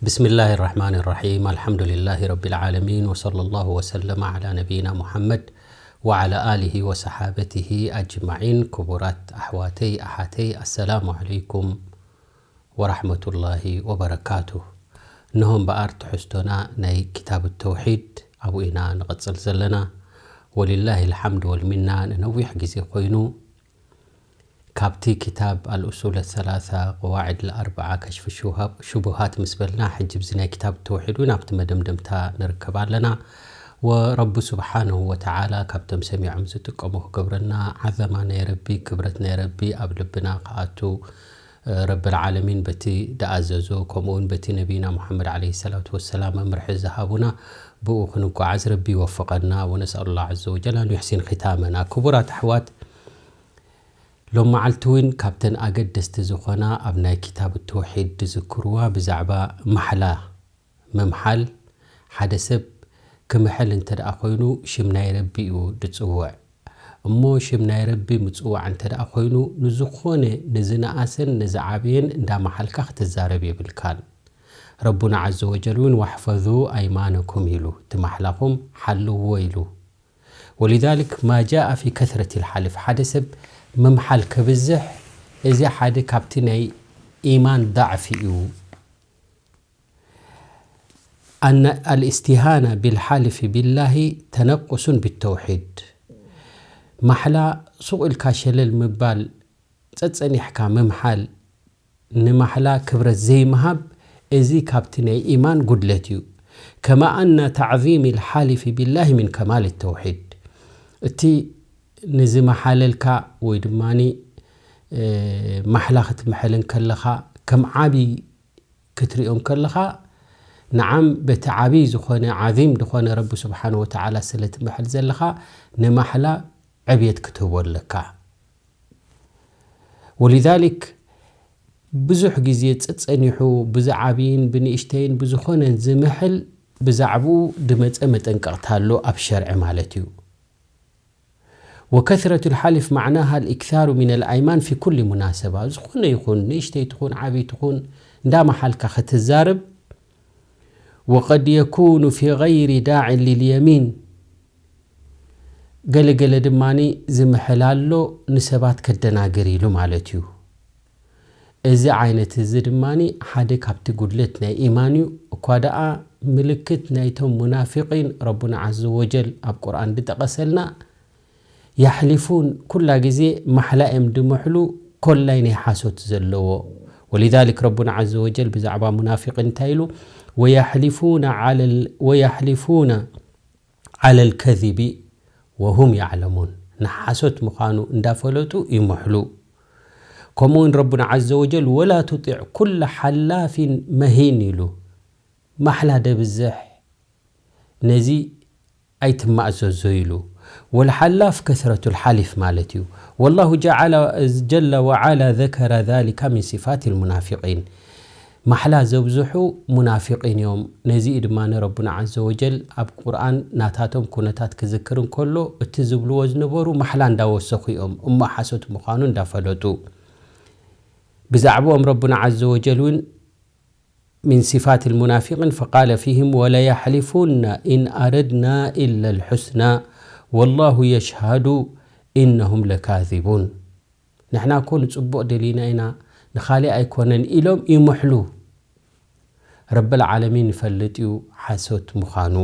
بسم الله الرحمن الرحيم. الحمد لله رب العالمين، وصلى الله وسلم على نبينا محمد وعلى آله وصحابته أجمعين. ክቡራት ኣሕዋተይ ኣሓተይ፣ ኣሰላሙ ዓለይኩም ወራሕመቱላሂ ወበረካቱ። እንሆ እምበኣር ትሕዝቶና ናይ ክታብ ተውሒድ ኣብኡ ኢና ንቐጽል ዘለና። ወሊላሂ ልሓምድ ወልሚና፣ ንነዊሕ ግዜ ኮይኑ ካብቲ ክታብ ኣልኡሱል ሰላሳ፣ ቀዋዕድ ኣርበዓ፣ ከሽፍ ሽቡሃት ምስ በልና፣ ሕጂ ብዚ ናይ ክታብ ተውሒድ እውን ኣብቲ መደምደምታ ንርከብ ኣለና። ወረቡ ስብሓንሁ ወተዓላ ካብቶም ሰሚዖም ዝጥቀሙ ክገብረና። ዓዘማ ናይ ረቢ፣ ክብረት ናይ ረቢ ኣብ ልብና ክኣቱ፣ ረብል ዓለሚን በቲ ደኣዘዞ፣ ከምኡ እውን በቲ ነቢና ሙሓመድ ዓለይሂ ሰላቱ ወሰላም መምርሒ ዝሃቡና፣ ብኡ ክንጓዓዝ ረቢ ይወፍቐና። ወነስኣሉላህ ዓዘ ወጀል ኣን ዩሕሲን ኺታመና። ክቡራት ኣሕዋት፣ ሎም መዓልቲ እውን ካብተን ኣገደስቲ ዝኾና ኣብ ናይ ክታብ ተውሒድ ዝዝክርዋ ብዛዕባ ማሕላ፣ ምምሓል። ሓደ ሰብ ክምሕል እንተ ደኣ ኮይኑ ሽም ናይ ረቢ እዩ ድጽውዕ። እሞ ሽም ናይ ረቢ ምጽዋዕ እንተ ደኣ ኮይኑ ንዝኾነ ንዝነኣሰን ንዝዓበየን እንዳመሓልካ ክትዛረብ የብልካን። ረቡና ዓዘ ወጀል እውን "ዋሕፈዙ ኣይማነኩም" ኢሉ፣ እቲ ማሕላኹም ሓልዎ ኢሉ። ወሊዛሊክ ማ ጃአ ፊ ከስረት ልሓልፍ፣ ሓደ ሰብ ምምሓል ከብዝሕ፣ እዚ ሓደ ካብቲ ናይ ኢማን ዳዕፊ እዩ። ኣነ ኣልእስቲሃና ቢልሓልፊ ቢላሂ ተነቁሱን ቢተውሒድ። ማሕላ ሱቕ ኢልካ ሸለል ምባል፣ ጸጸኒሕካ ምምሓል፣ ንማሕላ ክብረት ዘይምሃብ፣ እዚ ካብቲ ናይ ኢማን ጉድለት እዩ። ከማ ኣነ ተዕዚም ልሓሊፊ ቢላሂ ሚን ከማል ተውሒድ። እቲ ንዝመሓለልካ ወይ ድማ ማሕላ ክትምሕል እንከለኻ ከም ዓቢ ክትሪኦ እንከለኻ፣ ንዓም በቲ ዓብይ ዝኾነ ዓዚም ዝኾነ ረቢ ስብሓን ወተዓላ ስለ ትምሕል ዘለኻ፣ ንማሕላ ዕብየት ክትህቦ ኣለካ። ወሊዛሊክ ብዙሕ ግዜ ጸጸኒሑ ብዝዓብይን ብንእሽተይን ብዝኾነን ዝምሕል ብዛዕብኡ ድመጸ መጠንቀቕታ ኣሎ ኣብ ሸርዒ ማለት እዩ። ወከስረቱ ልሓልፍ ማዕናሃ ልእክታሩ ሚን ልኣይማን ፊ ኩል ሙናሰባ፣ ዝኾነ ይኹን ንእሽተይ ትኹን ዓብይ ትኹን እንዳመሓልካ ክትዛረብ። ወቀድ የኩኑ ፊ ገይሪ ዳዕን ልልየሚን፣ ገለገለ ድማ ዝምሕል ኣሎ ንሰባት ከደናግር ኢሉ ማለት እዩ። እዚ ዓይነት እዚ ድማ ሓደ ካብቲ ጉድለት ናይ ኢማን እዩ። እኳ ደኣ ምልክት ናይቶም ሙናፊቂን ረቡና ዓዘ ወጀል ኣብ ቁርኣን ድጠቐሰልና፣ ያሕሊፉን፣ ኩላ ግዜ ማሕላ እዮም ድምሕሉ፣ ኮላይ ናይ ሓሶት ዘለዎ። ወሊዛሊክ ረቡና ዓዘ ወጀል ብዛዕባ ሙናፊቂን እንታይ ኢሉ? "ወያሕሊፉነ ዓለል-፣ ወያሕሊፉነ ዓለል ከዚቢ ወሁም ያዕለሙን።" ንሓሶት ምዃኑ እንዳፈለጡ ይምሕሉ። ከምኡ እውን ረቡና ዓዘ ወጀል "ወላ ቱጢዕ ኩለ ሓላፊን መሂን" ኢሉ። ማሕላ ደብዝሕ፣ ነዚ ኣይትማእዘዞ ኢሉ። ወልሓላፍ ከስረቱ ልሓሊፍ ማለት እዩ። ወላሁ ጀዓለ-፣ ጀለ ወዓላ ዘከረ ዛሊካ ሚን ሲፋት ልሙናፊቂን። ማሕላ ዘብዝሑ ሙናፊቂን እዮም። ነዚ ድማ ንረቡና ዓዘ ወጀል ኣብ ቁርኣን ናታቶም ኩነታት ክዝክር እንከሎ፣ እቲ ዝብልዎ ዝነበሩ ማሕላ እንዳወሰኹ እዮም፣ እሞ ሓሶት ምዃኑ እንዳፈለጡ። ብዛዕባኦም ረቡና ዓዘ ወጀል እውን ሚን ሲፋት ልሙናፊቂን ፈቃለ ፊህም ወለያሕሊፉነ ኢን ኣረድና ኢላ ልሑስና ወላሁ የሽሃዱ ኢነሁም ለካዚቡን። ንሕና እኮ ንጽቡቕ ደሊና ኢና፣ ንኻሊእ ኣይኮነን ኢሎም ይምሕሉ። ረብል ዓለሚን ይፈልጥ እዩ ሓሶት ምዃኑ።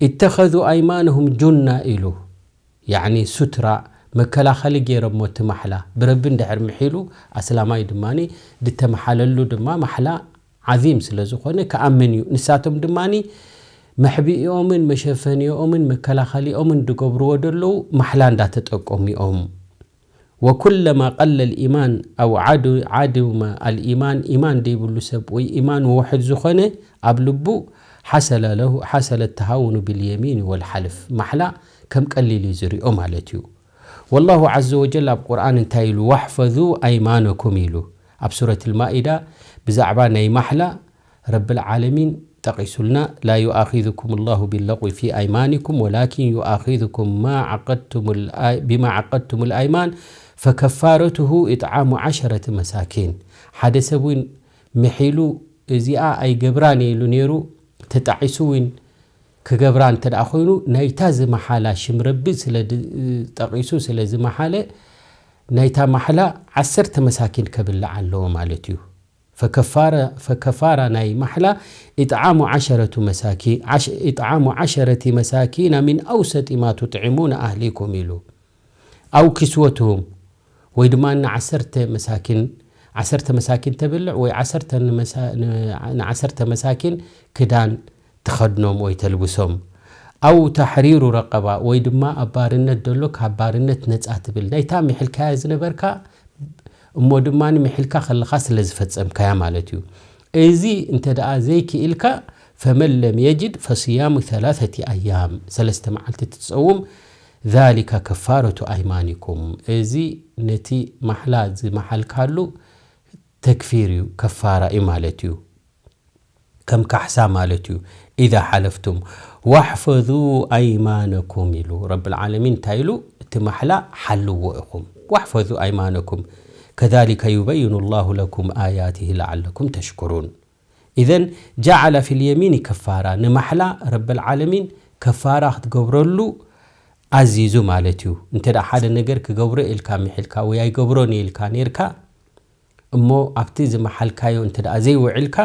ኢተኸዙ ኣይማነሁም ጁና ኢሉ፣ ያዕኒ ሱትራ፣ መከላኸሊ ገይሮሞ እቲ ማሕላ። ብረቢ እንድሕር ምሒሉ፣ ኣስላማይ ድማ ድተመሓለሉ ድማ ማሕላ ዓዚም ስለ ዝኾነ ክኣምን እዩ። ንሳቶም ድማ መሕቢኢኦምን መሸፈኒኦምን መከላኸሊኦምን ድገብርዎ ደለዉ ማሕላ እንዳተጠቀሙ እዮም። ወኩለማ ቀለ ልኢማን ኣው ዓዱ-፣ ዓዱመ ኣልኢማን፣ ኢማን ደይብሉ ሰብ ወይ ኢማን ውሑድ ዝኾነ ኣብ ልቡ፣ ሓሰለ ለሁ፣ ሓሰለ ተሃውኑ ብልየሚን ወልሓልፍ፣ ማሕላ ከም ቀሊል እዩ ዝሪኦ ማለት እዩ። ወላሁ ዓዘ ወጀል ኣብ ቁርኣን እንታይ ኢሉ? "ዋሕፈዙ ኣይማነኩም" ኢሉ። ኣብ ሱረት ልማኢዳ ብዛዕባ ናይ ማሕላ ረብል ዓለሚን ጠቒሱልና፣ "ላ ዩኣኺዙኩም ላሁ ቢለቕዊ ፊ ኣይማኒኩም ወላኪን ዩኣኺዙኩም ማ ዓቀድቱም ል-፣ ቢማ ዓቀድቱም ልኣይማን ፈከፋረቱሁ ኢጥዓሙ ዓሸረተ መሳኪን።" ሓደ ሰብ እውን ምሒሉ እዚኣ ኣይገብራን ኢሉ ነይሩ፣ ተጣዒሱ እውን ክገብራ እንተ ደኣ ኮይኑ፣ ናይታ ዝመሓላ ሽም ረቢ ስለ ድ-፣ ጠቒሱ ስለ ዝመሓለ፣ ናይታ ማሕላ ዓሰርተ መሳኪን ከብልዕ ኣለዎ ማለት እዩ። ፈከፋራ፣ ፈከፋራ ናይ ማሕላ ኢጥዓሙ ዓሸረቱ መሳኪ-፣ ዓሽ-፣ ኢጥዓሙ ዓሸረቲ መሳኪና ሚን ኣውሰጢ ማ ቱጥዒሙና ኣህሊኩም ኢሉ። ኣው ኪስወትሁም፣ ወይ ድማ ንዓሰርተ መሳኪን፣ ዓሰርተ መሳኪን ተብልዕ ወይ ዓሰርተ ንመሳ-፣ ን-፣ ንዓሰርተ መሳኪን ክዳን ትኸድኖም ወይ ተልብሶም። ኣው ተሕሪሩ ረቀባ፣ ወይ ድማ ኣብ ባርነት ደሎ ካብ ባርነት ነጻ ትብል። ናይታ ምሕልካያ ዝነበርካ እሞ ድማ ምሕልካ ከለኻ ስለ ዝፈጸምካያ ማለት እዩ። እዚ እንተ ደኣ ዘይክኢልካ፣ ፈመን ለም የጅድ ፈስያሙ ሰላሰቲ ኣያም፣ ሰለስተ መዓልቲ ትጸውም፣ ዛሊከ ከፋረቱ ኣይማኒኩም፣ እዚ ነቲ ማሕላ ዝመሓልካሉ ተክፊር እዩ፣ ከፋራ እዩ ማለት እዩ። ከም ካሕሳ ማለት እዩ። ኢዛ ሓለፍቱም ዋሕፈዙ ኣይማነኩም ኢሉ ረብል ዓለሚን እንታይ ኢሉ? እቲ ማሕላ ሓልዎ ኢኹም። ዋሕፈዙ ኣይማነኩም ከዛሊከ ዩበይኑ ላሁ ለኩም ኣያቲሂ ለዓለኩም ተሽኩሩን። ኢዘን ጀዓለ ፊል የሚኒ ከፋራ፣ ንማሕላ ረብል ዓለሚን ከፋራ ክትገብረሉ ኣዚዙ ማለት እዩ። እንተ ደኣ ሓደ ነገር ክገብሮ ኢልካ ምሒልካ ወይ ኣይገብሮን ኢልካ ነይርካ፣ እሞ ኣብቲ ዝመሓልካዮ እንተ ደኣ ዘይውዕልካ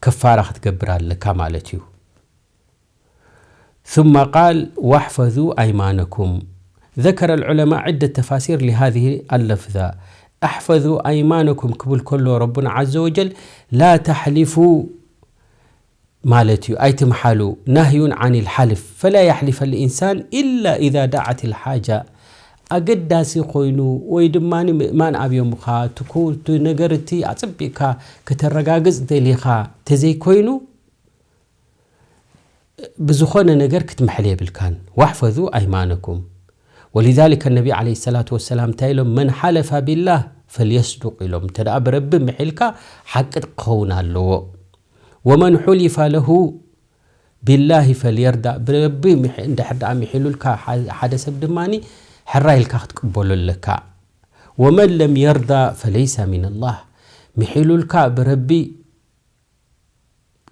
ከፋራ ክትገብር ኣለካ ማለት እዩ። ثم قال واحفظوا أيمانكم. ذكر العلماء عدة تفاسير لهذه اللفظة. احفظوا أيمانكم ክብል ከሎ ረቡና عز وجل لا تحلفوا ማለት እዩ። ኣይትምሓሉ። نهي عن الحلف فلا يحلف الإنسان إلا إذا دعت الحاجة. ኣገዳሲ ኮይኑ ወይ ድማ ምእማን ኣብዮምኻ ትኩ-፣ እቲ ነገር እቲ ኣጸቢቕካ ከተረጋግጽ ደሊኻ ተዘይኮይኑ ብዝኾነ ነገር ክትምሕል የብልካን። واحفظوا أيمانكم. ولذلك النبي عليه الصلاة والسلام እንታይ ኢሎም? من حلف بالله فليصدق ኢሎም። እንተ ደኣ ብረቢ ምሒልካ ሓቂ ክኸውን ኣለዎ። ومن حلف له بالله فليرض። ብረቢ ምሒ-፣ እንድሕር ደኣ ምሒሉልካ ሓ-፣ ሓደ ሰብ ድማኒ ሕራይ ኢልካ ክትቅበሎ ኣለካ። ومن لم يرض فليس من الله። ምሒሉልካ ብረቢ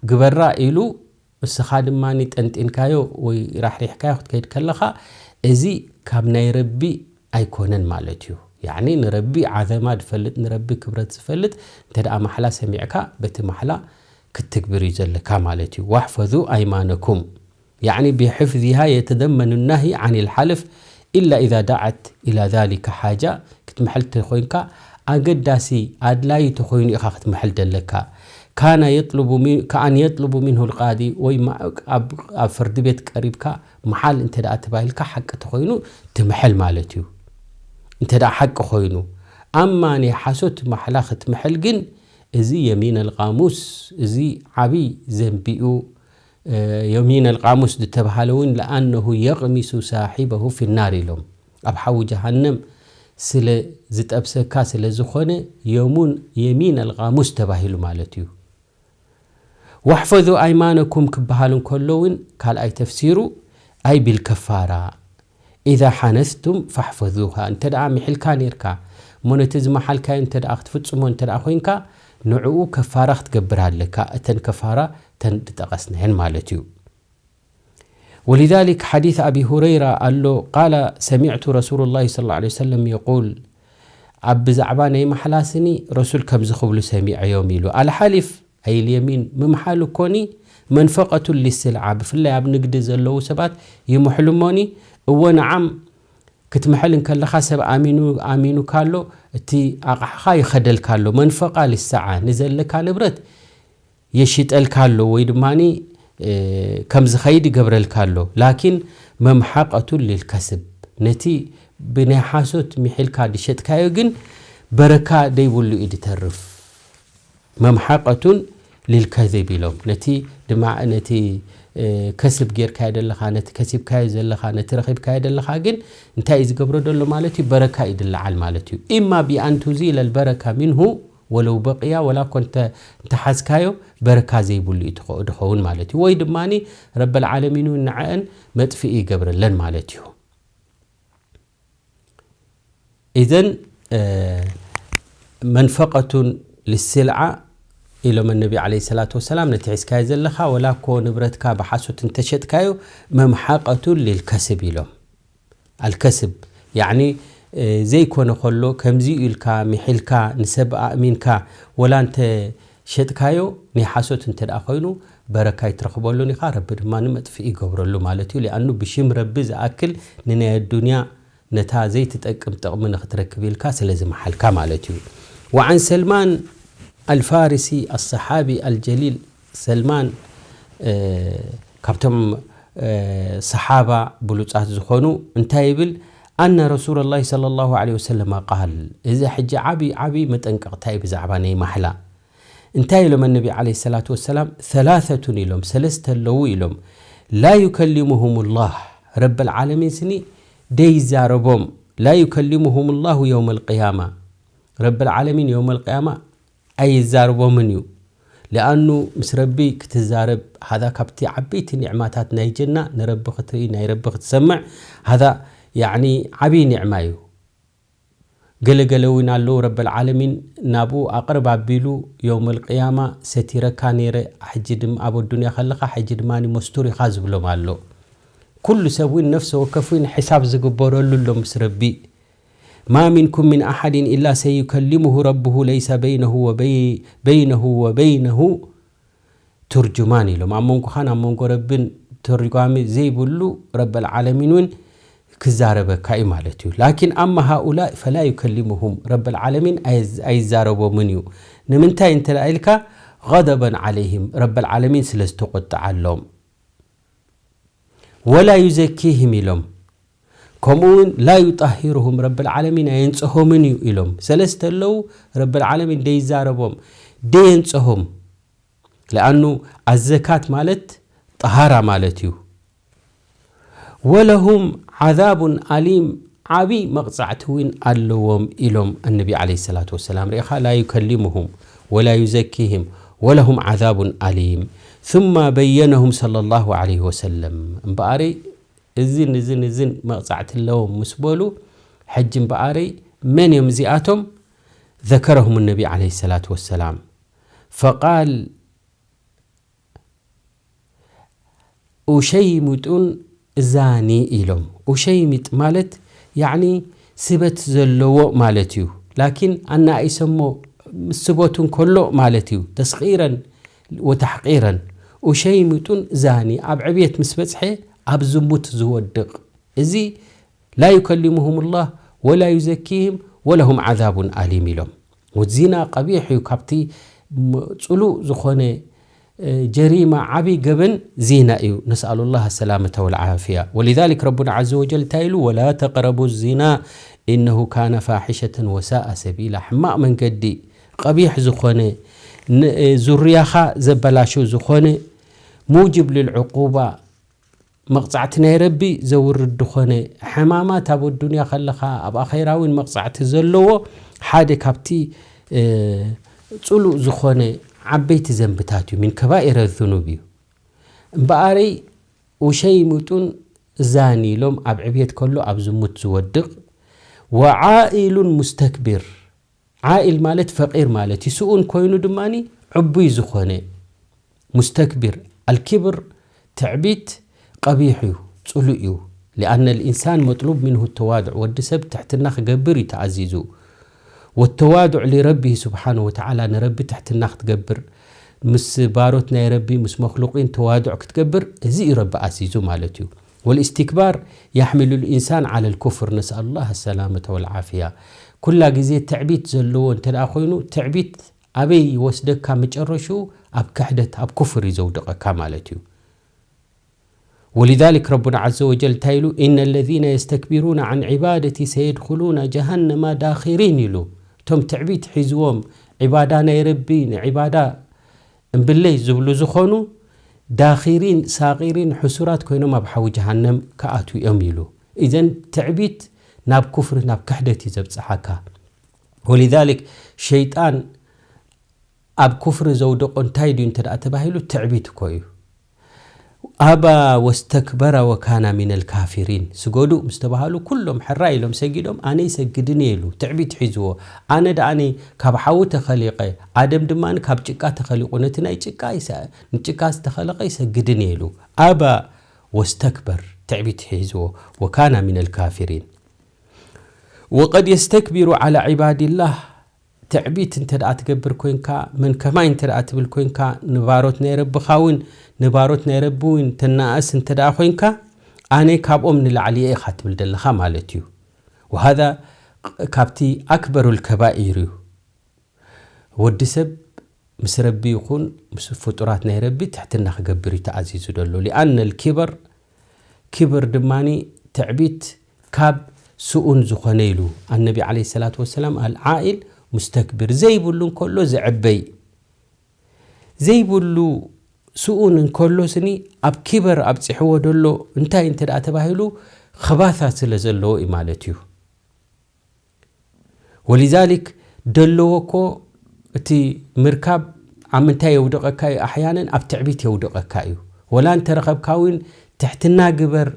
ግበራ ኢሉ፣ እስኻ ድማ ጠንጢንካዮ ወይ ራሕሪሕካዮ ክትከይድ ከለኻ፣ እዚ ካብ ናይ ረቢ ኣይኮነን ማለት እዩ። ያዕኒ ንረቢ ዓዘማ ዝፈልጥ፣ ንረቢ ክብረት ዝፈልጥ፣ እንተ ደኣ ማሕላ ሰሚዕካ፣ በቲ ማሕላ ክትትግብር እዩ ዘለካ ማለት እዩ። واحفظوا أيمانكم. يعني بحفظها يتضمن النهي عن الحلف إلا إذا دعت إلى ذلك حاجة. ክትምሕል ተኾይንካ ኣገዳሲ ኣድላይ ተኾይኑ ኢኻ ክትምሕል ደለካ። كان يطلب من-، كأن يطلب منه القاضي ወይ ማ-፣ ኣብ፣ ኣብ ፍርዲ ቤት ቀሪብካ ምሓል እንተ ደኣ ተባሂልካ ሓቂ ተኾይኑ ትምሕል ማለት እዩ። እንተ ደኣ ሓቂ ኮይኑ። ኣማ ናይ ሓሶት ማሕላ ክትምሕል ግን እዚ የሚን ኣልቃሙስ፣ እዚ ዓብይ ዘንቢኡ፣ እ፣ የሚን ኣልቃሙስ ዝተባሃለ እውን ለኣነሁ የቕሚሱ ሳሒበሁ ፊናር ኢሎም። ኣብ ሓዊ ጀሃነም ስለ ዝጠብሰካ ስለ ዝኾነ የሙን፣ የሚን ኣልቃሙስ ተባሂሉ ማለት እዩ። واحفظوا أيمانكم ክበሃል እንከሎ እውን ካልኣይ ተፍሲሩ ኣይ ቢልከፋራ። إذا حنثتم فاحفظوها። እንተ ደኣ ምሒልካ ኔርካ፣ እሞ ነቲ ዝመሓልካዮ እንተ ደኣ ክትፍጽሞ እንተ ደኣ ኮይንካ፣ ንዕኡ ከፋራ ክትገብር ኣለካ። እተን ከፋራ እተን ዝጠቐስናየን ማለት እዩ። ولذلك حديث أبي هريرة ኣሎ، قال سمعت رسول الله صلى الله عليه وسلم يقول، ኣብ ብዛዕባ ናይ ማሕላ ስኒ ረሱል ከምዚ ክብሉ ሰሚዐዮም ኢሉ። الحلف أي اليمين ምምሓል እኮኒ منفقة للسلعة፣ ብፍላይ ኣብ ንግዲ ዘለዉ ሰባት ይምሕሉ እሞኒ። እወ ነዓም፣ ክትምሕል እንከለኻ ሰብ ኣሚኑ፣ ኣሚኑካ ኣሎ፣ እቲ ኣቕሓኻ ይኸደልካ ኣሎ። መንፈቃ ልሰዓ፣ ንዘለካ ንብረት የሽጠልካ ኣሎ ወይ ድማኒ፣ እ፣ ከም ዝኸይድ ይገብረልካ ኣሎ። ላኪን መምሓቀቱን ልልከስብ፣ ነቲ ብናይ ሓሶት ሚሒልካ ዝሸጥካዮ ግን በረካ ደይብሉ እዩ ድተርፍ። መምሓቀቱን ልልከዝብ ኢሎም። ነቲ ድማ፣ ነቲ፣ እ፣ ከስብ ጌርካዮ ደለኻ፣ ነቲ ከሲብካዮ ዘለኻ፣ ነቲ ረኺብካዮ ደለኻ ግን እንታይ እዩ ዝገብሮ ደሎ ማለት እዩ? በረካ እዩ ድለዓል ማለት እዩ። ኢማ ቢኣን ቱዚለ ልበረካ ሚንሁ ወለው በቅያ፣ ወላ እኮ እንተ-፣ እንተሓዝካዮ በረካ ዘይብሉ እዩ ትኸ-፣ ድኸውን ማለት እዩ። ወይ ድማኒ ረበል ዓለሚን እውን ንዐአን መጥፍኢ ይገብረለን ማለት እዩ። ኢዘን፣ እ፣ መንፈቀቱን ልስልዓ ኢሎም ነቢ ዓለይሂ ሰላቱ ወሰላም፣ ነቲ ሒዝካዮ ዘለኻ ወላ እኮ ንብረትካ ብሓሶት እንተሸጥካዮ መምሓቀቱን ሊልከስብ ኢሎም። ኣልከስብ ያዕኒ ዘይኮነ ከሎ ከምዚ ኢልካ ምሒልካ ንሰብ ኣእሚንካ ወላ እንተ ሸጥካዮ ናይ ሓሶት እንተ ደኣ ኮይኑ በረካ ይትረኽበሉን ኢኻ፣ ረቢ ድማ ንመጥፍኢ ይገብረሉ ማለት እዩ። ሊኣኑ ብሽም ረቢ ዝኣክል ንናይ ኣዱንያ ነታ ዘይትጠቅም ጥቕሚ ንኽትረክብ ኢልካ ስለ ዝመሓልካ ማለት እዩ። وعن سلمان الفارسي الصحابي الجليل، ሰልማን ካብቶም ሰሓባ ብሉጻት ዝኾኑ እንታይ ይብል? أن رسول الله صلى الله عليه وسلم قال، እዚ ሕጂ ዓቢ ዓቢ መጠንቀቕታ እዩ ብዛዕባ ናይ ማሕላ። እንታይ ኢሎም ነቢ ዓለይሂ ሰላቱ ወሰላም? ثلاثة ኢሎም፣ ሰለስተ ኣለዉ ኢሎም። لا يكلمهم الله، ረበል ዓለሚን ስኒ ደይዛረቦም። لا يكلمهم الله يوم القيامة، ረበል ዓለሚን የውመል ቅያማ ኣይዛረቦምን እዩ። ሊኣኑ ምስ ረቢ ክትዛረብ ሃዛ ካብቲ ዓበይቲ ኒዕማታት ናይ ጀና ንረቢ ክትርኢ ናይ ረቢ ክትሰምዕ ሃዛ ያዕኒ ዓብዪ ኒዕማ እዩ። ገለገለ እውን ኣለዉ ረበል ዓለሚን ናብኡ ኣቕርብ ኣቢሉ የውመል ቅያማ ሰቲረካ ነይረ ሕጂ ድማ ኣብ ኣዱንያ ከለኻ ሕጂ ድማ መስቱር ኢኻ ዝብሎም ኣሎ። ኩሉ ሰብ እውን ነፍሰ ወከፍ እውን ሕሳብ ዝግበረሉ ኣሎ ምስ ረቢ። ما منكم من أحد إلا سيكلمه ربه ليس بينه وبي بينه وبينه ترجمان ኢሎም ኣብ መንጎኻን ኣብ መንጎ ረብን ተርጓሚ ዘይብሉ ረበል ዓለሚን እውን ክዛረበካ እዩ ማለት እዩ። لكن أما هؤلاء فلا يكلمهم، ረበል ዓለሚን ኣይዝ- ኣይዛረቦምን እዩ። ንምንታይ እንተ ደኣ ኢልካ غضبا عليهم፣ ረበል ዓለሚን ስለ ዝተቆጥዓሎም። ولا يزكيهم ኢሎም። ከምኡ እውን لا يطهرهم፣ ረብል ዓለሚን ኣየንጽሆምን እዩ ኢሎም። ሰለስተ ኣለዉ፣ ረብል ዓለሚን ደይዛረቦም፣ ደየንጽሆም። ለኣኑ ኣዘካት ማለት ጠሃራ ማለት እዩ። ولهم عذاب أليم፣ ዓቢ መቕጻዕቲ እውን ኣለዎም ኢሎም ኣነቢ ዓለይሂ ሰላቱ ወሰላም። ርኢኻ لا يكلمهم ولا يزكيهم ولهم عذاب أليم ثم بينهم صلى الله عليه وسلم። እምበኣረይ እዝን እዝን እዝን መቕጻዕቲ ኣለዎም ምስ በሉ፣ ሕጂ እምበኣረይ መን እዮም እዚኣቶም? ذكرهم النبي عليه الصلاة والسلام فقال ኡሸይምጡን ዛኒ ኢሎም። ኡሸይምጥ ማለት ያዕኒ ስበት ዘለዎ ማለት እዩ። ላኪን ኣናኢሰሞ ምስ ስበቱ እንከሎ ማለት እዩ። ተስቒረን ወተሕቂረን። ኡሸይምጡን ዛኒ ኣብ ዕብየት ምስ በጽሐ ኣብ ዝሙት ዝወድቕ። እዚ لا يكلمهم الله ولا يزكيهم ولهم عذاب أليم ኢሎም። ወዚና ቀቢሕ እዩ፣ ካብቲ ም- ጽሉእ ዝኾነ እ፣ ጀሪማ ዓቢ ገበን ዚና እዩ። نسأل الله السلامة والعافية. ولذلك ربنا عز وجل እንታይ ኢሉ? ولا تقربوا الزنا إنه كان فاحشة وساء سبيلا። ሕማቕ መንገዲ፣ ቀቢሕ ዝኾነ ን- እ፣ ዙርያኻ ዘበላሹ ዝኾነ موجب للعقوبة መቕጻዕቲ ናይ ረቢ ዘውርድ ዝኾነ ሕማማት ኣብ ኣዱንያ ከለኻ ኣብ ኣኼራ እውን መቕጻዕቲ ዘለዎ ሓደ ካብቲ እ፣ ጽሉእ ዝኾነ ዓበይቲ ዘንብታት እዩ። من كبائر الذنوب እዩ። እምበኣረይ ኡሸይምጡን ዛኒ ኢሎም ኣብ ዕብየት ከሎ ኣብ ዝሙት ዝወድቕ وعائل مستكبر ዓኢል ማለት ፈቂር ማለት እዩ። ስኡን ኮይኑ ድማ ዕቡይ ዝኾነ ሙስተክቢር። الكبر ትዕቢት ቀቢሕ እዩ፣ ጽሉእ እዩ። لأن الإنسان مطلوب منه التواضع ወዲ ሰብ ትሕትና ክገብር እዩ ተኣዚዙ። والتواضع لربه سبحانه وتعالى ንረቢ ትሕትና ክትገብር ምስ ባሮት ናይ ረቢ ምስ መክሉቂን ተዋድዕ ክትገብር እዚ እዩ ረቢ ኣዚዙ ማለት እዩ። والاستكبار يحمل الإنسان على الكفر نسأل الله السلامة والعافية ኩላ ግዜ ትዕቢት ዘለዎ እንተ ደኣ ኮይኑ ትዕቢት ኣበይ ይወስደካ? መጨረሽኡ ኣብ ክሕደት ኣብ ኩፍር እዩ ዘውድቐካ ማለት እዩ። ولذلك ربنا عز وجل እንታይ ኢሉ? إن الذين يستكبرون عن عبادتي سيدخلون جهنم داخرين ኢሉ። እቶም ትዕቢት ሒዝዎም ዒባዳ ናይ ረቢ ንዒባዳ እምብለይ ዝብሉ ዝኾኑ ዳኺሪን ሳቒሪን ሕሱራት ኮይኖም ኣብ ሓዊ ጀሃነም ክኣትዉ እዮም ኢሉ። ኢዘን ትዕቢት ናብ ኩፍሪ ናብ ክሕደት እዩ ዘብጽሓካ። ولذلك ሸይጣን ኣብ ኩፍሪ ዘውደቆ እንታይ ድዩ እንተ ደኣ ተባሂሉ ትዕቢት እኮ እዩ። ኣባ ወስተክበረ ወካና ሚነል ካፊሪን። ስገዱ ምስ ተባሃሉ ኩሎም ሕራይ ኢሎም ሰጊዶም፣ ኣነ ይሰግድን እየ ኢሉ፣ ትዕቢት ሒዝዎ። ኣነ ደኣኒ ካብ ሓዊ ተኸሊቐ፣ ኣደም ድማ ካብ ጭቃ ተኸሊቑ፣ ነቲ ናይ ጭቃ ይሰ-፣ ንጭቃ ዝተኸለቐ ይሰግድን እየ ኢሉ። ኣባ ወስተክበር፣ ትዕቢት ሒዝዎ፣ ወካና ሚነል ካፊሪን። ወቀድ የስተክቢሩ ዓላ ዒባዲላህ፣ ትዕቢት እንተ ደኣ ትገብር ኮይንካ፣ መን ከማይ እንተ ደኣ ትብል ኮይንካ፣ ንባሮት ናይ ረብኻ እውን፣ ንባሮት ናይ ረቢ እውን ተናእስ እንተ ደኣ ኮይንካ፣ ኣነ ካብኦም ንላዕሊ እየ ኢኻ ትብል ዘለኻ ማለት እዩ። ወሃዛ ካብቲ ኣክበሩል ከባኢር እዩ። ወዲ ሰብ ምስ ረቢ ይኹን ምስ ፍጡራት ናይ ረቢ ትሕትና ክገብር እዩ ተኣዚዙ ዘሎ። ሊኣነ ልኪበር፣ ክብር ድማኒ ትዕቢት ካብ ስኡን ዝኾነ ኢሉ ኣነቢ ዓለይሂ ሰላቱ ወሰላም፣ ኣልዓኢል ሙስተክብር፣ ዘይብሉ እንከሎ ዝዕበይ፣ ዘይብሉ ስኡን እንከሎ ስኒ ኣብ ኪበር ኣብፂሕዎ ደሎ እንታይ እንተ ደኣ ተባሂሉ ኽባታ ስለ ዘለዎ እዩ ማለት እዩ። ወሊዛሊክ ደለዎ እኮ እቲ ምርካብ ኣብ ምንታይ የውድቐካ እዩ? ኣሕያነን ኣብ ትዕቢት የውድቐካ እዩ። ወላ እንተረኸብካ እውን ትሕትና ግበር፣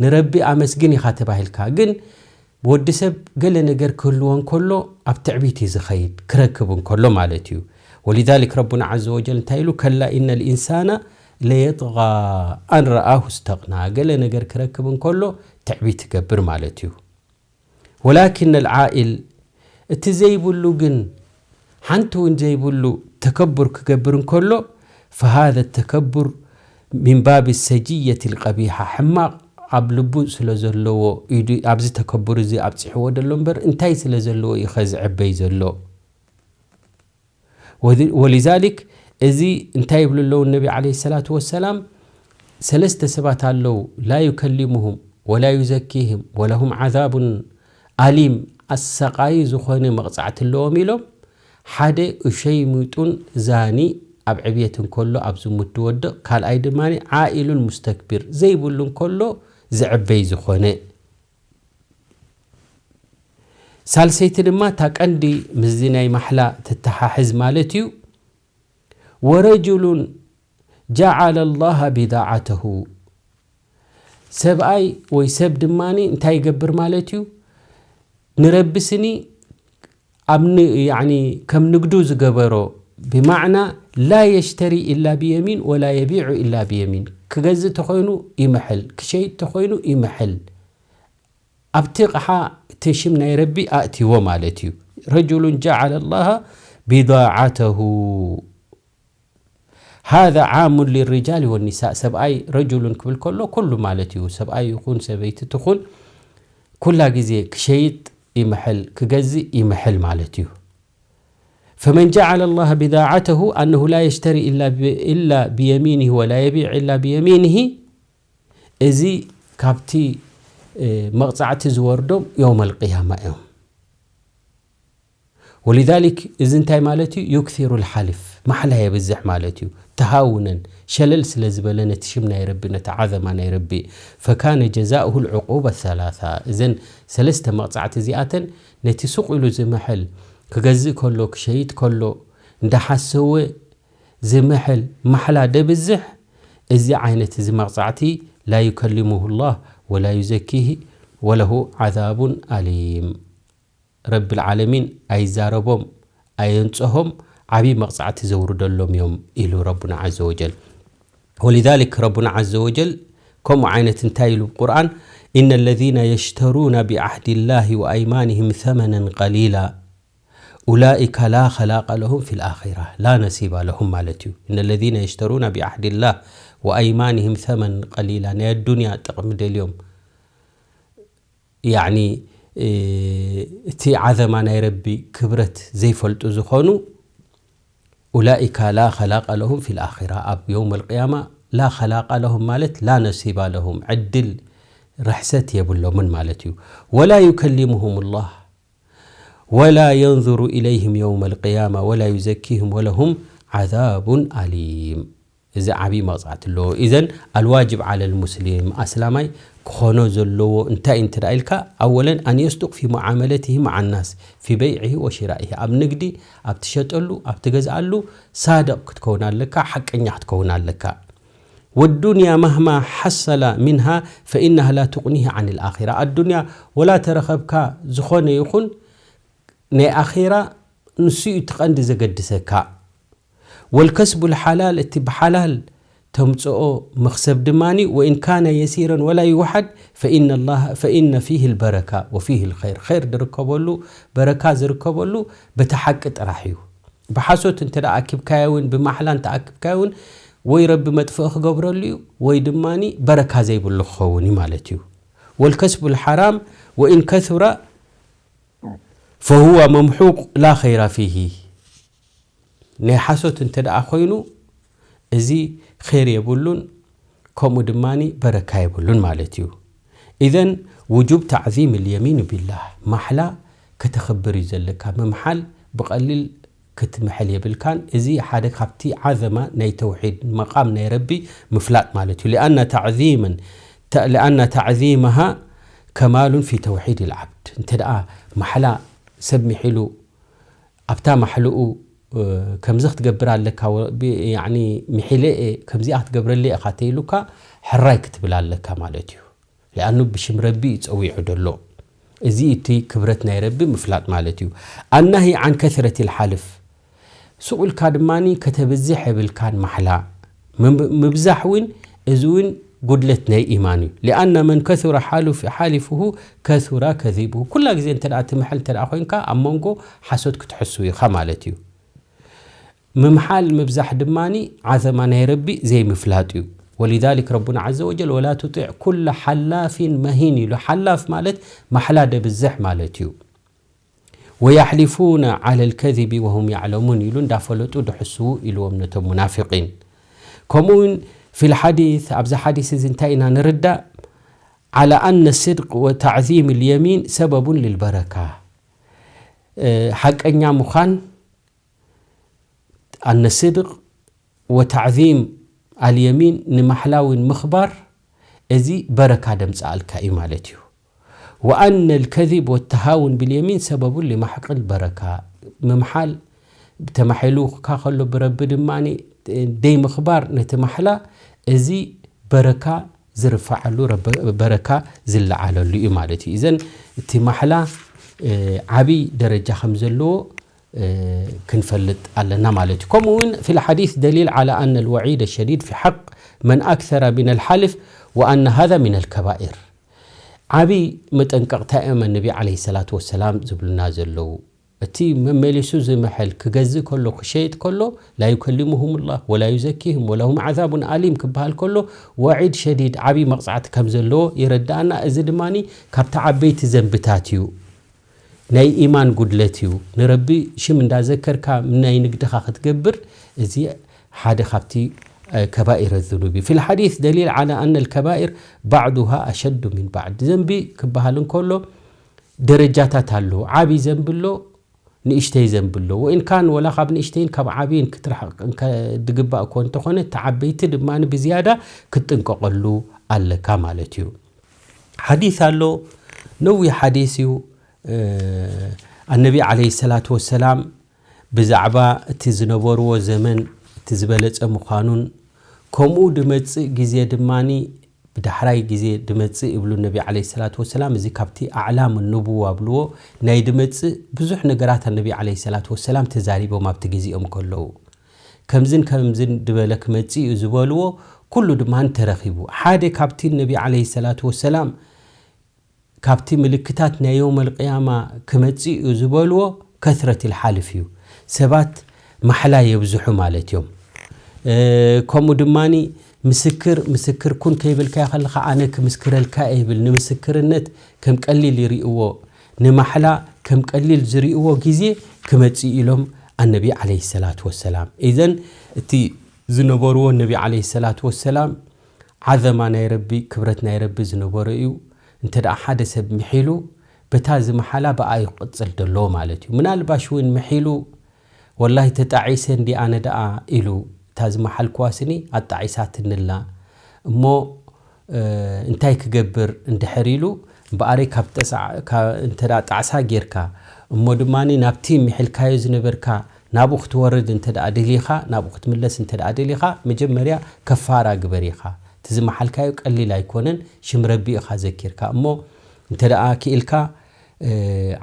ንረቢ ኣመስግን ኢኻ ተባሂልካ። ግን ወዲ ሰብ ገለ ነገር ክህልዎ እንከሎ ኣብ ትዕቢት እዩ ዝኸይድ፣ ክረክብ እንከሎ ማለት እዩ። ወሊዛሊክ ረቡና ዓዘ ወጀል እንታይ ኢሉ? ከላ ኢነ ልኢንሳና ለየጥጋ ኣን ረኣሁ ስተቕና። ገለ ነገር ክረክብ እንከሎ ትዕቢት ይገብር ማለት እዩ። ወላኪን ኣልዓኢል፣ እቲ ዘይብሉ ግን፣ ሓንቲ እውን ዘይብሉ ተከቡር ክገብር እንከሎ፣ ፈሃዘ ተከቡር ሚን ባብ ሰጅየት ልቀቢሓ፣ ሕማቕ ኣብ ልቡ ስለ ዘለዎ ኢዩ፣ ኣብዚ ተከቡር እዚ ኣብፂሕዎ ደሎ እምበር፣ እንታይ ስለ ዘለዎ እዩ ከ ዝዕበይ ዘሎ? ወዚ-፣ ወሊዛሊክ፣ እዚ እንታይ ይብሉ ኣለዉ ነቢ ዓለይሂ ሰላቱ ወሰላም? ሰለስተ ሰባት ኣለዉ፣ ላ ዩከሊሙሁም ወላ ዩዘኪህም ወለሁም ዓዛቡን ኣሊም፣ ኣሰቓዪ ዝኾነ መቕጻዕቲ ኣለዎም ኢሎም። ሓደ ሸይሙጡን ዛኒ፣ ኣብ ዕብየት እንከሎ ኣብ ዝሙት ዝወድቕ፣ ካልኣይ ድማ ዓኢሉን ሙስተክቢር፣ ዘይብሉ እንከሎ ዝዕበይ ዝኾነ። ሳልሰይቲ ድማ እታ ቀንዲ ምስዚ ናይ ማሕላ ትተሓሕዝ ማለት እዩ። ወረጅሉን ጀዓለ ላሃ ቢዳዓተሁ። ሰብኣይ ወይ ሰብ ድማኒ እንታይ ይገብር ማለት እዩ? ንረቢ ስኒ ኣብ ን-፣ ያዕኒ ከም ንግዱ ዝገበሮ፣ ብማዕና ላ የሽተሪ ኢላ ብየሚን ወላ የቢዑ ኢላ ብየሚን። ክገዝእ ተኾይኑ ይምሕል፣ ክሸይጥ ተኾይኑ ይምሕል። ኣብቲ ቕሓ እቲ ሽም ናይ ረቢ ኣእትይዎ ማለት እዩ። ረጁሉን ጀዓለ ላሃ ቢዳዓተሁ። ሃዛ ዓሙን ሊሪጃል ወኒሳእ። ሰብኣይ ረጁሉን ክብል ከሎ ኩሉ ማለት እዩ። ሰብኣይ ይኹን ሰበይቲ ትኹን ኩላ ግዜ ክሸይጥ ይምሕል፣ ክገዝእ ይምሕል ማለት እዩ። ፈመን ጀዓለ ላሃ ቢዳዓተሁ ኣነሁ ላ የሽተሪ ኢላ ብ-፣ ኢላ ብየሚኒሂ ወላ የቢዕ ኢላ ብየሚኒሂ፣ እዚ ካብቲ፣ እ፣ መቕጻዕቲ ዝወርዶም የውመል ቅያማ እዮም። ወሊዛሊክ፣ እዚ እንታይ ማለት እዩ? ዩክሲሩ ልሓልፍ፣ ማሕላ የብዝሕ ማለት እዩ። ተሃውነን፣ ሸለል ስለ ዝበለ ነቲ ሽም ናይ ረቢ፣ ነቲ ዓዘማ ናይ ረቢ። ፈካነ ጀዛኡሁ ልዕቁበት ሰላሳ። እዘን ሰለስተ መቕጻዕቲ እዚኣተን ነቲ ሱቕ ኢሉ ዝምሕል፣ ክገዝእ ከሎ፣ ክሸይጥ ከሎ፣ እንዳሓሰወ ዝምሕል ማሕላ ደብዝሕ፣ እዚ ዓይነት እዚ መቕጻዕቲ ላ ዩከሊሙሁ ላህ ወላ ዩዘኪሂ ወለሁ ዓዛቡን ኣሊም። ረብል ዓለሚን ኣይዛረቦም፣ ኣየንጽሆም፣ ዓብዪ መቕጻዕቲ ዘውርደሎም እዮም ኢሉ ረቡና ዓዘ ወጀል። ወሊዛሊክ ረቡና ዓዘ ወጀል ከምኡ ዓይነት እንታይ ኢሉ ቁርኣን? ኢነ ለዚነ የሽተሩነ ቢዓህዲ ላሂ ወኣይማኒሂም ሰመነን ቀሊላ ኡላኢከ ላ ኸላቀ ለሁም ፊል ኣኺራ፣ ላ ነሲባ ለሁም ማለት እዩ። እነ ለዚነ የሽተሩና ቢዓህዲ ላህ ወኣይማኒሂም ሰመን ቀሊላ፣ ናይ ኣዱንያ ጥቕሚ ደልዮም፣ ያዕኒ፣ እ፣ እቲ ዓዘማ ናይ ረቢ ክብረት ዘይፈልጡ ዝኾኑ፣ ኡላኢከ ላ ኸላቀ ለሁም ፊል ኣኺራ፣ ኣብ የውመል ቅያማ ላ ኸላቀ ለሁም ማለት ላ ነሲባ ለሁም፣ ዕድል ርሕሰት የብሎምን ማለት እዩ። ወላ ዩከሊሙሁም ላህ ወላ የንዙሩ ኢለይሂም የውመል ቅያማ ወላ ዩዘኪሂም ወለሁም ዓዛቡን ኣሊም። እዚ ዓብዪ መቕጻዕቲ ኣለዎ። ኢዘን ኣልዋጅብ ዓለል ሙስሊም፣ ኣስላማይ ክኾኖ ዘለዎ እንታይ እንተ ደኣ ኢልካ፣ ኣወለን ኣን የስዱቅ ፊ ሙዓመለቲሂ መዓ ናስ፣ ፊ በይዒሂ ወሽራኢሂ፣ ኣብ ንግዲ፣ ኣብ ትሸጠሉ፣ ኣብ ትገዝኣሉ ሳድቕ ክትከውን ኣለካ፣ ሓቀኛ ክትከውን ኣለካ። والدنيا مهما حصل منها فإنها لا تغنيه عن الآخرة. ኣዱንያ ወላ ተረኸብካ ዝኾነ ይኹን ናይ ኣኼራ ንሱ እዩ እቲ ቀንዲ ዘገድሰካ። والكسب الحلال፣ እቲ ብሓላል ተምጽኦ መኽሰብ ድማኒ وإن كان يسيرا ولا يوحد فإن الله فإن فيه البركة وفيه الخير، ኸይር ዝርከበሉ በረካ ዝርከበሉ በቲ ሓቂ ጥራሕ እዩ። ብሓሶት እንተ ደኣ ኣኪብካዮ እውን ብማሕላ እንተ ኣኪብካዮ እውን ወይ ረቢ መጥፍኢ ክገብረሉ እዩ ወይ ድማኒ በረካ ዘይብሉ ክኸውን እዩ ማለት እዩ። والكسب الحرام وإن كثر فهو ممحوق لا خير فيه። ናይ ሓሶት እንተ ደኣ ኮይኑ እዚ ኸይር የብሉን ከምኡ ድማኒ በረካ የብሉን ማለት እዩ። إذن وجوب تعظيم اليمين بالله، ማሕላ ከተኽብር እዩ ዘለካ። ምምሓል ብቐሊል ክትምሕል የብልካን። እዚ ሓደ ካብቲ ዓዘማ ናይ ተውሒድ መቓም ናይ ረቢ ምፍላጥ ማለት እዩ። لأن تعظيما لأن تعظيمها كمال في توحيد العبد። እንተ ደኣ ማሕላ ሰብ ምሒሉ ኣብታ ማሕልኡ ከምዚ ክትገብር ኣለካ፣ ምሒለ እየ ከምዚኣ ክትገብረለይ ኢኻ ተይሉካ ሕራይ ክትብል ኣለካ ማለት እዩ። ሊኣኑ ብሽም ረቢ እዩ ጸዊዑ ደሎ። እዚ እቲ ክብረት ናይ ረቢ ምፍላጥ ማለት እዩ። ኣናሂ ዓን ከስረት ልሓልፍ፣ ሱቕ ኢልካ ድማ ከተብዝሕ የብልካን ማሕላ። ምብዛሕ እውን፣ እዚ እውን ጉድለት ናይ ኢማን እዩ። ሊኣና መን ከሱረ ሓልፍሁ ከሱረ ከዚብሁ። ኩላ ግዜ እንተ ትምሕል እንተ ኮይንካ ኣብ መንጎ ሓሶት ክትሕሱ ኢኻ ማለት እዩ። ምምሓል ምብዛሕ ድማ ዓዘማ ናይ ረቢ ዘይምፍላጥ እዩ። ولذلك ربنا عز وجل ولا تطع كل حلاف مهين ኢሉ። ሓላፍ ማለት ማሕላ ደብዝሕ ማለት እዩ። ويحلفون على الكذب وهم يعلمون ኢሉ እንዳፈለጡ ድሕስዉ ኢልዎም ነቶም ሙናፊቂን። ከምኡ እውን في الحديث ኣብዚ ሓዲስ እዚ እንታይ ኢና ንርዳእ؟ على أن الصدق وتعظيم اليمين سبب للبركة። ሓቀኛ ምዃን ኣነ ስድቅ ወታዕዚም ኣልየሚን ንማሕላዊን ምኽባር እዚ በረካ ደምፅኣልካ እዩ ማለት እዩ። ወኣነ ልከዚብ ወተሃውን ብልየሚን ሰበቡን ሊማሕቅል በረካ፣ ምምሓል ተማሒሉካ ከሎ ብረቢ ድማ ደይ ምኽባር ነቲ ማሕላ እዚ በረካ ዝርፈዓሉ በረካ ዝለዓለሉ እዩ ማለት እዩ። እዘን እቲ ማሕላ ዓብይ ደረጃ ከም ዘለዎ ክንፈልጥ ኣለና ማለት እዩ። ከምኡ እውን في الحديث دليل على أن الوعيد الشديد في حق من أكثر من الحلف وأن هذا من الكبائر። ዓብይ መጠንቀቕታ እዮም ነቢ ዓለይሂ ሰላቱ ወሰላም ዝብሉና ዘለዉ። እቲ መመሊሱ ዝምሕል ክገዝእ ከሎ ክሸይጥ ከሎ لا يكلمهم الله ولا يزكيهم ولهم عذاب أليم ክበሃል ከሎ ወዒድ ሸዲድ ዓብይ መቕፃዕቲ ከም ዘለዎ ይረዳእና። እዚ ድማ ካብቲ ዓበይቲ ዘንብታት እዩ። ናይ ኢማን ጉድለት እዩ። ንረቢ ሽም እንዳዘከርካ ናይ ንግድኻ ክትገብር እዚ ሓደ ካብቲ ከባኢረ ዝኑብ እዩ። في الحديث دليل على أن الكبائر بعضها أشد من بعض። ዘንቢ ክበሃል እንከሎ ደረጃታት ኣለዎ። ዓብይ ዘንቢ ኣሎ፣ ንእሽተይ ዘንቢ ኣሎ። ወኢን ካን ወላ ካብ ንእሽተይን ካብ ዓብይን ክትርሕቕ ድግባእ እኮ እንተኾነ እቲ ዓበይቲ ድማ ብዝያዳ ክትጥንቀቐሉ ኣለካ ማለት እዩ። ሓዲስ ኣሎ፣ ነዊሕ ሓዲስ እዩ። ኣነቢ ዓለይሂ ሰላቱ ወሰላም ብዛዕባ እቲ ዝነበርዎ ዘመን እቲ ዝበለጸ ምዃኑን ከምኡ ድመጽእ ግዜ ድማኒ ብዳሕራይ ግዜ ድመጽእ ይብሉ ነቢ ዓለይሂ ሰላቱ ወሰላም። እዚ ካብቲ ኣዕላም ንቡዋ ብልዎ ናይ ድመጽእ ብዙሕ ነገራት ኣነቢ ዓለይሂ ሰላቱ ወሰላም ተዛሪቦም ኣብቲ ግዜኦም ከለዉ ከምዝን ከምዝን ድበለ ክመጽእ እዩ ዝበልዎ ኩሉ ድማ ተረኺቡ። ሓደ ካብቲ ነቢ ዓለይሂ ሰላቱ ወሰላም ካብቲ ምልክታት ናይ የውመል ቅያማ ክመጽእ እዩ ዝበልዎ ከስረት ልሓልፍ እዩ። ሰባት ማሕላ የብዝሑ ማለት እዮም። ከምኡ ድማ ምስክር ምስክር ኩን ከይብልካዮ ከለኻ ኣነ ክምስክረልካ ይብል። ንምስክርነት ከም ቀሊል ይርእዎ፣ ንማሕላ ከም ቀሊል ዝርእዎ ግዜ ክመጽእ ኢሎም ኣነቢ ዓለይሂ ሰላቱ ወሰላም። ኢዘን እቲ ዝነበርዎ ነቢ ዓለይሂ ሰላቱ ወሰላም ዓዘማ ናይ ረቢ ክብረት ናይ ረቢ ዝነበሮ እዩ። እንተ ደኣ ሓደ ሰብ ምሒሉ በታ ዝመሓላ ብኣዩ ክቕጽል ደለዎ ማለት እዩ። ምናልባሽ እውን ምሒሉ ወላሂ ተጣዒሰ እንዲ ኣነ ደኣ ኢሉ እታ ዝመሓልክዋ ስኒ ኣጣዒሳትንላ እሞ እንታይ ክገብር እንድሕር ኢሉ እምበኣረይ እንተ ጣዕሳ ጌርካ እሞ ድማ ናብቲ ምሒልካዮ ዝነበርካ ናብኡ ክትወርድ እንተ ደኣ ደሊኻ፣ ናብኡ ክትምለስ እንተ ደኣ ደሊኻ፣ መጀመርያ ከፋራ ግበር ኢኻ። እቲ ዝመሓልካዮ ቀሊል ኣይኮነን፣ ሽም ረቢ ኢኻ ዘኪርካ። እሞ እንተ ደኣ ክኢልካ፣ እ፣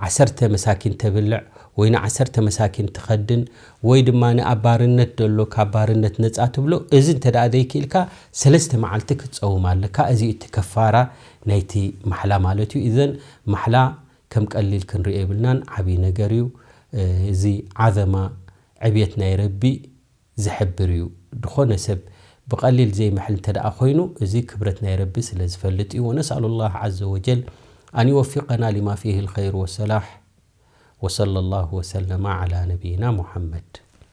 ዓሰርተ መሳኪን ተብልዕ፣ ወይ ንዓሰርተ መሳኪን ትኸድን፣ ወይ ድማ ኣብ ባርነት ደሎ ካብ ባርነት ነጻ ትብሎ፣ እዚ እንተ ደኣ ዘይክኢልካ፣ ሰለስተ መዓልቲ ክትጸውም ኣለካ። እዚ እቲ ከፋራ ናይቲ ማሕላ ማለት እዩ። ኢዘን ማሕላ ከም ቀሊል ክንሪኦ የብልናን፣ ዓብዪ ነገር እዩ። እ፣ እዚ ዓዘማ ዕብየት ናይ ረቢ ዝሕብር እዩ። ዝኾነ ሰብ ብቐሊል ዘይምሕል እንተ ደኣ ኮይኑ፣ እዚ ክብረት ናይ ረቢ ስለ ዝፈልጥ እዩ። ونسأل الله عز وجل أن يوفقنا لما فيه الخير والصلاح. وصلى الله وسلم على نبينا محمد.